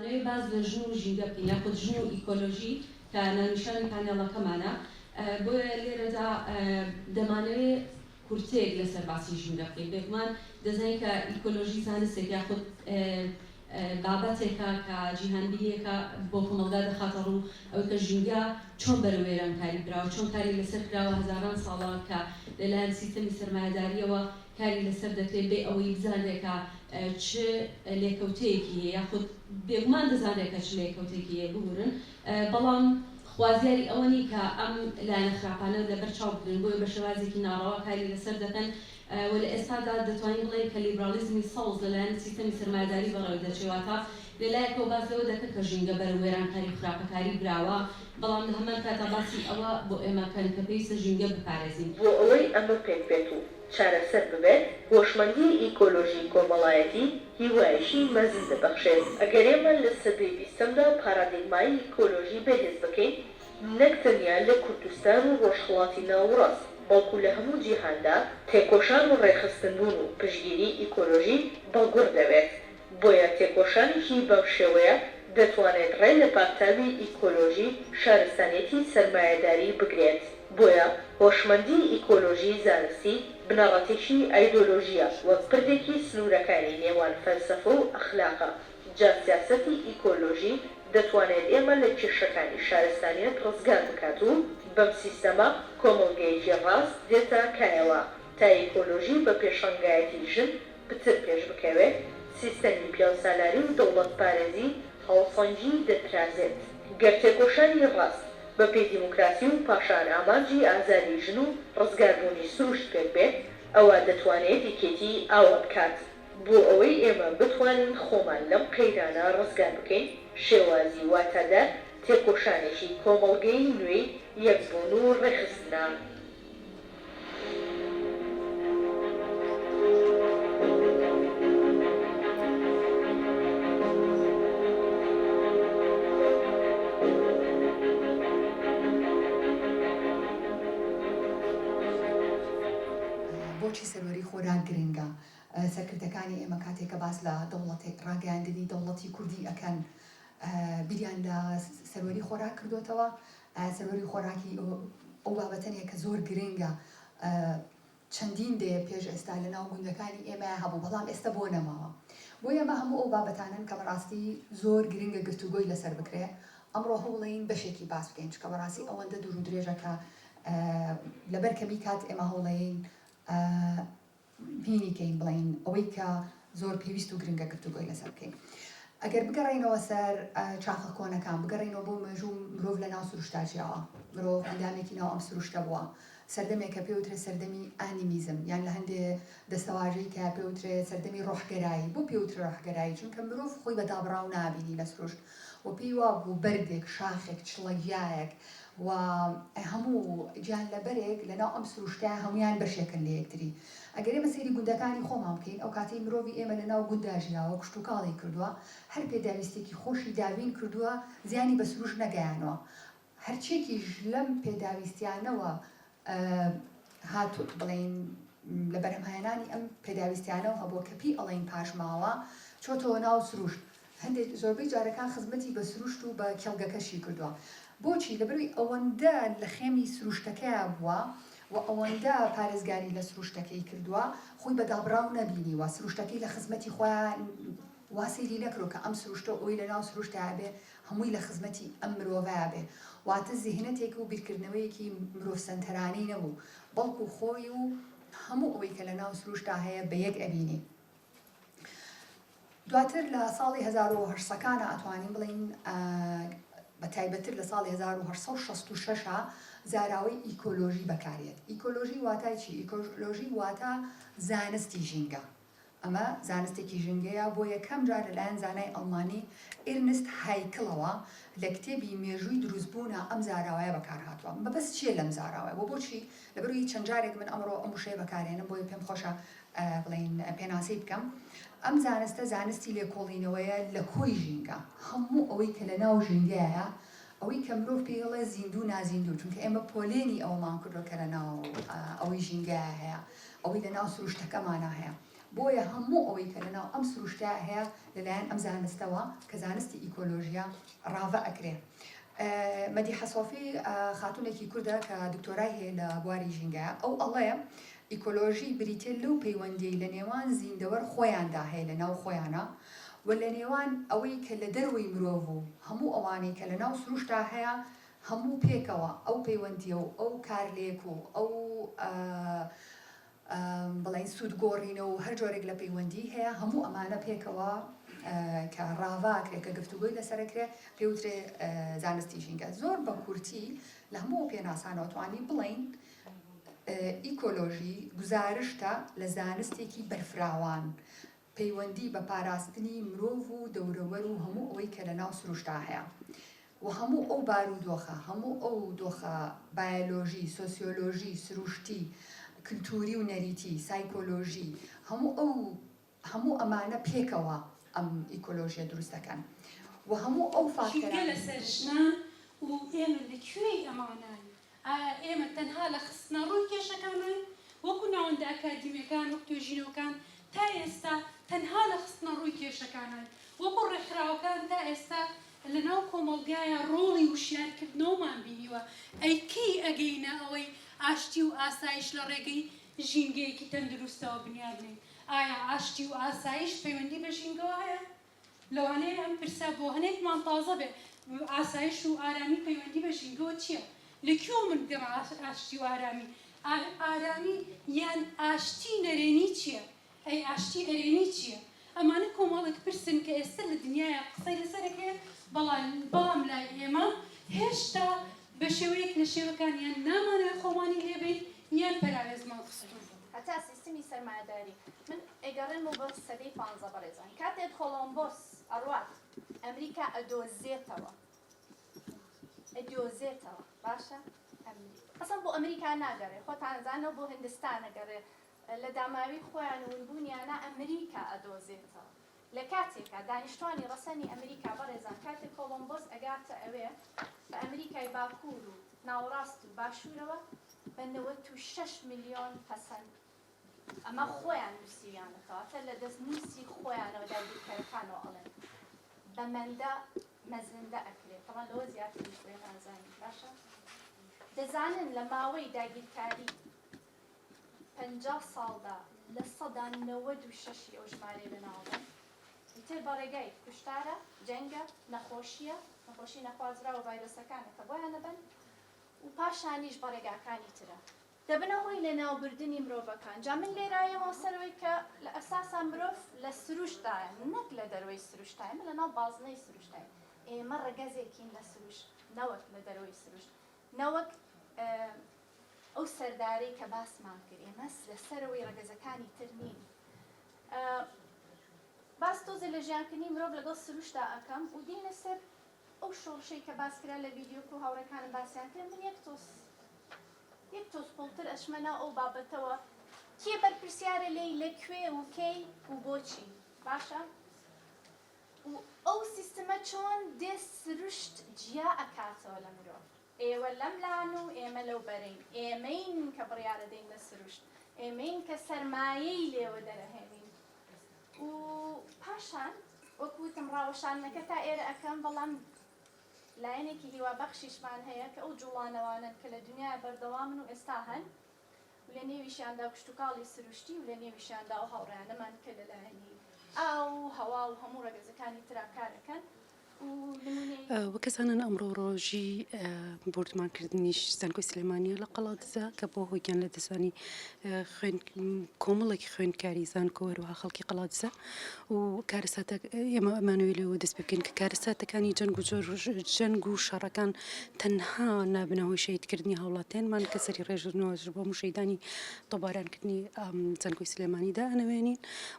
دەمانەوێت باس لە ژن و ژینگە بکەین یاخود ژن و ئیکۆلۆژی کە ناونیشانی پانێڵەکەمانە، بۆیە لێرەدا دەمانەوێت کورتەیەک لەسەر باسی ژینگە بکەین. بێگومان دەزانین کە ئیکۆلۆژی زانستێک یاخود بابەتێکە کە جیهانبینییەکە بۆ کۆمەڵگا دەخاتە ڕوو، ئەوەی کە ژینگە چۆن بەرەو وێرانکاری براوە، چۆن کاری لەسەر کراوە، هەزاران ساڵە کە لەلایەن سیستەمی سەرمایەدارییەوە کاری لەسەر دەکرێت بێ ئەوەی بزانرێت کە چ لێکەوتەیەکی هەیە یاخود بێگومان دەزانرێت کە چ لێکەوتێکی هەیە ببورن بەڵام خوازیاری ئەوە نین کە ئەم لایەنە خراپانە لەبەر چاو بگرن بۆیە بە شێوازێکی ناڕەوا کاری لەسەر دەکەن و لە ئێستادا دەتوانین بڵێین کە لیبراڵیزمی سەوز لەلایەن سیستەمی سەرمایەداری بەڕێوە دەچێت واتە لەلایەکەوە باس لەوە دەکەن کە ژینگە بەرەو وێرانکاری و خراپەکاری براوە بەڵام لە هەمان کاتا باسی ئەوە بۆ ئێمە کەن کە پێویستە ژینگە بپارێزین. بۆ ئەوەی ئەمە پێکبێت و چارەسەر ببێت، هۆشمەندیی ئیکۆلۆژی کۆمەڵایەتی هیوایەکی مەزن دەبەخشێت. ئەگەر ئێمە لە سەدەی بیستەمدا پارادیگمای ئیکۆلۆژی بەهێز بکەین، نەک تەنیا لە کوردستان و ڕۆژهەڵاتی ناوەڕاست، بەڵکو لە هەموو جیهاندا، تێکۆشان و ڕێکخستنبوون و پشتگیریی ئیکۆلۆژی بەگوڕ دەبێت. بۆیە تێکۆشانێکی بەم شێوەیە دەتوانێت ڕێ لە پاکتاوی ئیکۆلۆژی شارستانیەتی سەرمایەداری بگرێت. بۆیە هۆشمەندی ئیکۆلۆژی زانستی بنەڕەتێکی ئایدۆلۆژییە وەک پردێکی سنوورەکانی نێوان فەلسەفە و ئەخلاقە، جا سیاسەتی ئیکۆلۆژی دەتوانێت ئێمە لە کێشەکانی شارستانیەت ڕزگار بکات و بەم سیستەمە کۆمەڵگەیەکی ڕاست دێتە کایەوە تا ئیکۆلۆژی بە پێشەنگایەتی ژن پتر پێش بکەوێت، سیستەمی پیاوسالاری و دەوڵەتپارێزی هاوسەنگی دەترازێت. گەر تێکۆشانی ڕاست بە پێی دیموکراسی و پاشان ئامانجی ئازادی ژن و ڕزگاربوونی سروشت پێک بێت، ئەوا دەتوانێت یەکێتی ئاوا بکات. بۆ ئەوەی ئێمە بتوانین خۆمان لەم قەیرانە ڕزگار بکەین، شێوازی واتادار تێکۆشانێکی کۆمەڵگەیی نوێی یەکبوون و ڕێکخستنە. بۆچی سەروەری خۆراک گرنگە؟ سەرکردەکانی ئێمە کاتێک کە باس لە دەوڵەتێک ڕاگەیاندنی دەوڵەتی کوردی ئەکەن بیریان لە سەروەری خۆراک کردۆتەوە؟ سەروەری خۆراکی ئەو بابەتە نیە کە زۆر گرنگە چەندین دەیە پێش ئێستا لە ناو گوندەکانی ئێمە هەبوو بەڵام ئێستا بۆ نەماوە بۆیە ئەمە هەموو ئەو بابەتانەن کە بەڕاستی زۆر گرنگە گفتوگۆی لەسەر بکرێ ئەمڕۆ هەوڵین بەشێکی باس بکەین چکە بەڕاستی ئەوەندە دوور و درێژە کە لەبەر کەمی کات ئێمە هەوڵین هینی کەین بڵێین ئەوەی کە زۆر پێویست و گرنگە گفتوگۆی لەسەر بکەین. ئەگەر بگەڕێینەوە سەر چاخە کۆنەکان، بگەڕێینەوە بۆ مێژوو، مرۆڤ لە ناو سروشتا ژیاوە، مرۆڤ ئەندامێکی ناو ئەم سروشتە بووە. سەردەمێک کە پێوترێ سەردەمی ئانیمیزم یان لە هەندێ دەستەواژەی کە پێوترێ سەردەمی ڕۆحگەرایی. بۆ پێوترێ ڕۆحگەرایی؟ چونکە مرۆڤ خۆی بە دابڕاو نابینی لە سروشت و پێی وابوو بەردێک، شاخێک، چڵەگیایەک و هەموو گیانلەبەرێک لەناو ئەم سروشتە هەموویان بەشێکن لە یەکتری. ئەگەر ئێمە سەیری گوندەکانی خۆمان بکەین، ئەو کاتەی مرۆڤی ئێمە لەناو گوندا ژیاوە، کشتوکاڵی کردووە، هەر پێداویستیەکی خۆشی دابین کردووە، زیانی بە سروشت نەگەیانوە. هەرچیەکیش لەم پێداویستیانەوە هاتوو بڵێین لە بەرهەمهێنانی ئەم پێداویستیانەوە هەبووە کە پێی ئەڵێین پاشماوە، چۆتەوە ناو سروشت. هەندێک زۆربەی جارەکان خزمەتی بە سروشت و بە کێڵگەکەشی کردووە. بۆچی؟ لەبەرئەوەی ئەوەندە لە خێمی سروشتەکەیا بووە و ئەوەندە پارێزگاری لە سروشتەکەی کردووە، خۆی بە دابڕاو نەبینیوە، سروشتەکەی لە خزمەتی خۆیا وا سەیری نەکردووە کە ئەم سروشتە و ئەوەی لەناو سروشتایا بێ هەمووی لە خزمەتی ئەم مرۆڤەیا بێ. واتە زیهنەتێک و بیرکردنەوەیەکی مرۆڤ سەنتەرانەی نەبوو، بەڵکو خۆی و هەموو ئەوەی کە لەناو سروشتا هەیە بە یەک ئەبینی. دواتر لە ساڵی 1800 ەکانا ئەتوانین بڵێین بە تایبەتتر لە ساڵی 1866 زاراوەی ئیکۆلۆژی بەکارێت. ئیکۆلۆژی واتای چی؟ ئیکۆلۆژی واتا زانستی ژینگە. ئەمە زانستێکی ژینگەیە بۆ یەکەم جار لەلایەن زانای ئەڵمانی ئیرنست هایکڵەوە لە کتێبی مێژووی دروستبوونە ئەم زاراوەیە بەکارهاتووە. مەبەست چییە لەم زاراوەیە و بۆچی؟ لەبەرئەوەی چەند جارێک من ئەمڕۆ ئەم وشەیە بەکارهێنم بۆیە پێم خۆشە بڵێین پێناسەی بکەم، ئەم زانستە زانستی لێکۆڵینەوەیە لە کۆی ژینگە، هەموو ئەوەی کە لە ناو ژینگەیە، ئەوەی کە مرۆڤ پێی ئەڵێ زیندوو نازیندوو، چونکە ئێمە پۆلێنی ئەوەمان کردووە کە لە ناو ئەوەی ژینگەیە هەیە، ئەوەی لە ناو سروشتەکەمانا هەیە. بۆیە هەموو ئەوەی کە لەناو ئەم سروشتە هەیە لەلایەن ئەم زانستەوە کە زانستی ئیکۆلۆژیە ڕاڤە ئەکرێ. مەدیحە سۆفی خاتوونێکی کوردە کە دکتۆرای هەیە لە بواری ژینگە، ئەو ئەڵێ ئیکۆلۆژی بریتیە لەو پەیوەندیەی لە نێوان زیندەوەر خۆیاندا هەیە لە ناو خۆیانا و لە نێوان ئەوەی کە لە دەرەوەی مرۆڤ و هەموو ئەوانەی کە لە ناو سروشتا هەیە هەموو پێکەوە ئەو پەیوەندیە و ئەو کارلێک و ئەو بڵێین سوود گۆڕینەوە و هەر جۆرێک لە پەیوەندی هەیە هەموو ئەمانە پێکەوە کە ڕاڤە ئەکرێ کە گفتوگۆی لەسەر ئەکرێ پێوترێ زانستی ژینگە. زۆر بە کورتی لە هەموو ئەو پێناسانەوە توانی بڵێین ئیکۆلۆژی گوزارشتە لە زانستێکی بەرفراوان پەیوەندی بە پاراستنی مرۆڤ و دەورەوەر و هەموو ئەوەی کە لە ناو سروشتا هەیە و هەموو ئەو بارودۆخە، هەموو ئەو دۆخە بایەلۆژی، سۆسیۆلۆژی، سروشتی، کلتوری و نەریتی، سایکۆلۆژی، هەموو ئەو هەموو ئەمانە پێکەوە ئەم ئیکۆلۆژیە دروست دەکەن و هەموو ئەو ژینگە فاکتەرانەی. لەسەر ژنان و ئێمە لە کوێی ئەماناین؟ ئایا ئێمە تەنها لە خستنەڕووی کێشەکاناین؟ وەکو ناوەندە ئەکادیمیەکان، وەک توێژینەوەکان تا ئێستا تەنها لە خستنەڕووی کێشەکاناین؟ وەکو ڕێکخراوەکان تا ئێستا لەناو کۆمەڵگایا ڕۆڵی وشیارکردنەوەمان بینیوە، ئەی کەی ئەگەینە ئەوەی ئاشتی و ئاسایش لە ڕێگەی ژینگەیەکی تەندروستەوە بنیادنێین؟ ئایا ئاشتی و ئاسایش پەیوەندی بە ژینگەوە هەیە؟ لەوانەیە ئەم پرسە بۆ هەنێکمان تازە بێ، ئاسایش و ئارامی پەیوەندی بە ژینگەوە چییە؟ لە کوێوە من بگەمە ئاشتی و ئارامی؟ ئارامی یان ئاشتی نەرێنی چییە؟ ئەی ئاشتی ئەرێنی چییە؟ ئەمانە کۆمەڵێک پرسن کە ئێستە لە دنیایا قسەی لەسەر ئەکرێ، بەڵام لای ئێمە هێشتا بە شێوەیەک لە شێوەکان یان نامانەوێ خۆمانی لێ بەین یان پەراوێزمان خستوون. هەتا سیستمی سەرمایەداری من ئەگەڕێمەوە بۆ سەدەی پانزە بەڕێزان کاتێ کۆڵۆمبۆس ئەڕوات ئەمریکا ئەدۆزێتەوە ئەدۆزێتەوە باشە ئەسڵ بۆ ئەمریکا ناگەڕێ خۆتان ئەزانەوە بۆ هندستان ئەگەڕێ لە داماوی خۆیان و ونبوونیانا ئەمریکا ئەدۆزێتەوە لە کاتێکا دانیشتوانی ڕەسەنی ئەمریکا بەڕێزان کاتێ کۆڵۆمبۆس ئەگاتە ئەوێ بە ئەمریکای باکوور و ناوەڕاست و باشوورەوە بە 96 ملیۆن پەسەند ئەمە خۆیان نووسیویانە کەواتە لە دەستنووسی خۆیانەوە داگیرکەرەکانەوە ئەڵێن بە مەندە مەزندە ئەکرێت تەبعەن لەوە زیاتریش بۆ ئێمە ئەزانین باشە دەزانن لە ماوەی داگیرکاری 50 ساڵدا 96% ی ئەو ژمارەیە لەناوبەن ئیتر بە ڕێگای کوشتارە جەنگە نەخۆشیە نەخۆشی نەخوازراو و ڤایرۆسەکانە کە بۆیان ئەبەن و پاشانیش بە ڕێگاکانی ترە دەبنە هۆی لەناوبردنی مرۆڤەکان. جا من لێرە یەمەوە سەر ئەوەی کە لە ئەساسا مرۆڤ لە سروشتدایە نەک لە دەرەوەی سروشتایە، ئێمە لەناو بازنەی سروشتاین، ئێمە ڕەگەزێکین لە سروشت نەوەک لە دەرەوەی سروشت، نەوەک ئەو سەردارەی کە باسمان کرد، ئێمە لە سەرەوەی ڕەگەزەکانی تر نین. باس تۆزێ لە ژیانکردنی مرۆڤ لەگەڵ سروشتدا ئەکەم و دێینە سەر ئەو شۆڕشەی کە باس کرا لە ڤیدیۆکە و هاوڕێکانم باسیان کرد، من یەک تۆز یەک تۆز قوڵتر ئەچمە ناو ئەو بابەتەوە کێ بەرپرسیارە لێی لە کوێ و کەی و بۆچی باشە و ئەو سیستمە چۆن دێ سروشت جیا ئەکاتەوە لە مرۆڤ ئێوە لەم لان و ئێمە لەو بەرەین ئێمەین کە بڕیارەدەین لە سروشت ئێمەین کە سەرمایەی لێوە دەرەهێنین و پاشان وەکو وتم ڕاوەشاندنەکە تا ئێرە ئەکەم بەڵام لایەنێکی هیوابەخشیشمان هەیە کە ئەو جوڵانەوانەن کە لە دنیایا بەردەوامن و ئێستا هەن و لە نێویشیاندا کشتوکاڵی سروشتی و لە نێویشیاندا ئەو هاوڕێیانەمان کە لە لایەنی ئاو و هەوا و هەموو ڕەگەزەکانی ترا کارەکەن و نمونەی. وەک ئەزانن ئەمڕۆ ڕۆژی بۆردومانکردنی زانکۆی سلێمانیە لە قەڵادزە کە بۆ هۆی گیان لەدەستدانی خوێن کۆمەڵێک خوێندکاری زانکۆ هەروەها خەڵکی قەڵادزە و کارەساتە ئێمە ئەمانەوێت لەوە دەست پێ بکەین کە کارەساتەکانی جەنگ و جۆر جەنگ و شەڕەکان تەنها نابنە هۆی شەهیدکردنی هاوڵاتیانمان کە سەری ڕێژنەوەش بۆ موشەیدانی تۆپبارانکردنی زانکۆی سلێمانیدا ئەنەوێنین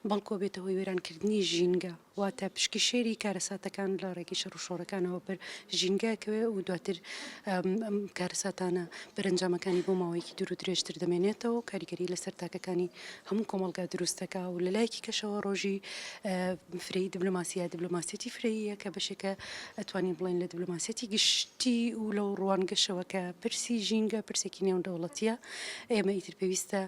بەڵکۆ بێتە هۆی وێرانکردنی ژینگە واتە پشکی شێری کارەساتەکان لە ڕێگەی شەڕ و شۆڕەکانەوە. بەر ژینگە ئەکەوێ و دواتر ئەم کارەساتانە بەرەنجامەکانی بۆ ماوەیەکی دوور و درێژتر دەمێنێتەوە و کاریگەری لەسەر تاکەکانی هەموو کۆمەڵگا دروست دەکا و لە لایەکی کەشەوە ڕۆژی فرەیی دیبلۆماسی یا دیبلۆماسیەتی فرەییە کە بەشێکە ئەتوانین بڵێین لە دیبلۆماسیەتی گشتی و لەو ڕوانگەشەوە کە پرسی ژینگە پرسێکی نێودەوڵەتیە ئێمە ئیتر پێویستە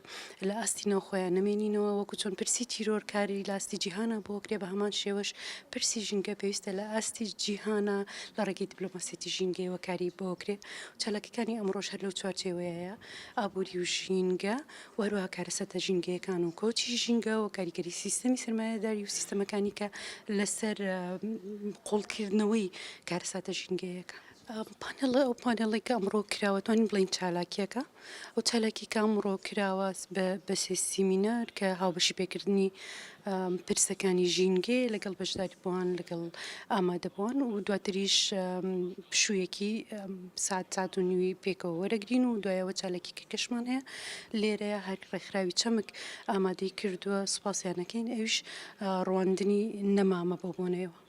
لە ئاستی ناوخۆیان نەمێنینەوە وەکو چۆن پرسی تیرۆر کاری لە ئاستی جیهانا بۆ کرێ بە هەمان شێوەش پرسی ژینگە پێویستە لە ئاستی جیهانا لە ڕێگەی دیبلۆماسیەتی ژینگەیەوە کاری بۆ کرێ چالاکیەکانی ئەمڕۆش هەر لەو چوارچێوەیەیە ئابووری و ژینگە و هەروەها کارەساتە ژینگەیەکان و کۆچی ژینگە و کاریگەری سیستەمی سەرمایەداری و سیستەمەکانی کە لەسەر قوڵکردنەوەی کارەساتە ژینگەیەکان. پانێڵ ئەو پانێڵەی کە ئەمڕۆ کراوە توانین بڵێین چالاکییەکە ئەو چالاکی کە ئەمڕۆ کراوە بە سێ سیمینار کە هاوبەشی پێکردنی پرسەکانی ژینگەیە لەگەڵ بەشداربووان لەگەڵ ئامادەبووان و دواتریش پشوویەکی سات سات و نیوی پێکەوە وەرەگرین و دوایەوە چالاکیکەکەشمان هەیە لێرەیە هەر ڕێکخراوی چەمک ئامادەی کردووە سوپاسیان ئەکەین ئەویش ڕواندنی نەمامە بەو بۆنەیەوە.